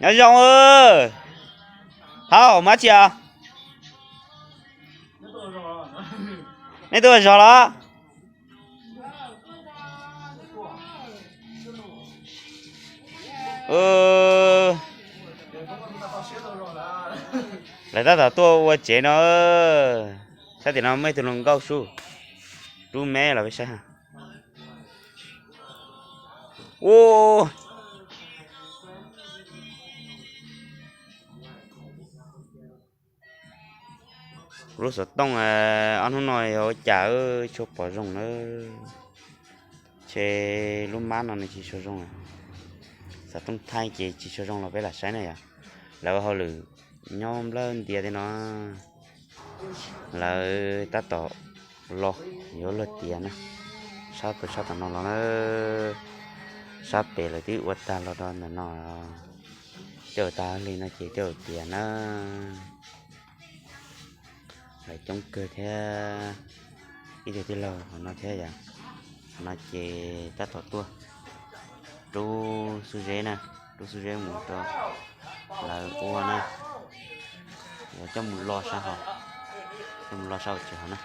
Nyob zoo. Hauj, Mab Tsia, nej tuaj ua zog los? Lawv tab tom tuaj ua tsev no. Sab tim no muaj ib tug hluas nkauj sub, rub me los peb saib. Ua lub xov tooj ob hnub no yog ua cas tsis pom zoo na. Ces lub mab no nws tsis tshua zoo, xov tooj thaij ces tsis tshua zoo los peb lam saib na yom. Lawv ua hauj lwm nyob nplawg ntias tej no, lawv tab tom los yuav luag tiav na. Sab pem sab tom no los na, sab pem lawv twb ua tag los rau ntawm no. Tej ua tag hli no ces tej ua tiav na. Lawv coob kawg thiab, ib tug tij laug hauv no thiab yom. Qhov no ces tab tom tuaj rub xub zeb na, rub xub zeb mus rau lawv ua na, yuav coj mus lo sab hauv, coj mus lo sab hauv tsev hauv na.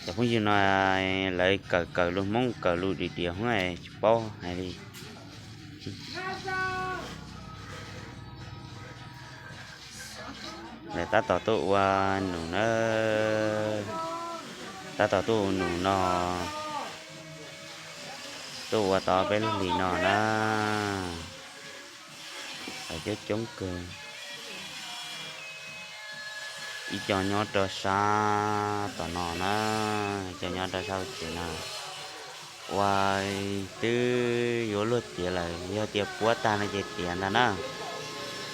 Cov phooj ywg no lawv kawm kawm lus Hmoob kawm lus dim diam hub tsis paub hais li. Lawv tab tom tuaj ua num na, tab tom tuaj ua num no, tuaj ua tau peb lub hlis no na. Lawv coob coob kawg. Ib co nyob rau sab tom no na, ib co nyob rau sab hauv tsev no. Ua twb yuav luag tiav lawm, yog tias puab tag no ces tiav ntag na.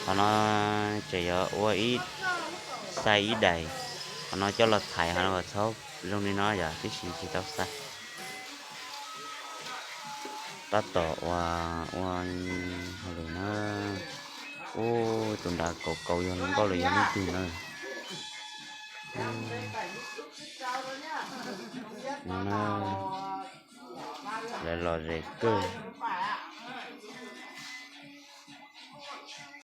Qhov no tseem yuav ua ib xais ib daim, qhov no coj los thaiv, qhov no kom txhob zoo li no yom, tib si tsis tau xais. Tab tom ua, ua hauj lwm na. Ub, tus nrad kauv kauv yog hluas nkauj los yog leej twg na? Lawv lom zem kawg.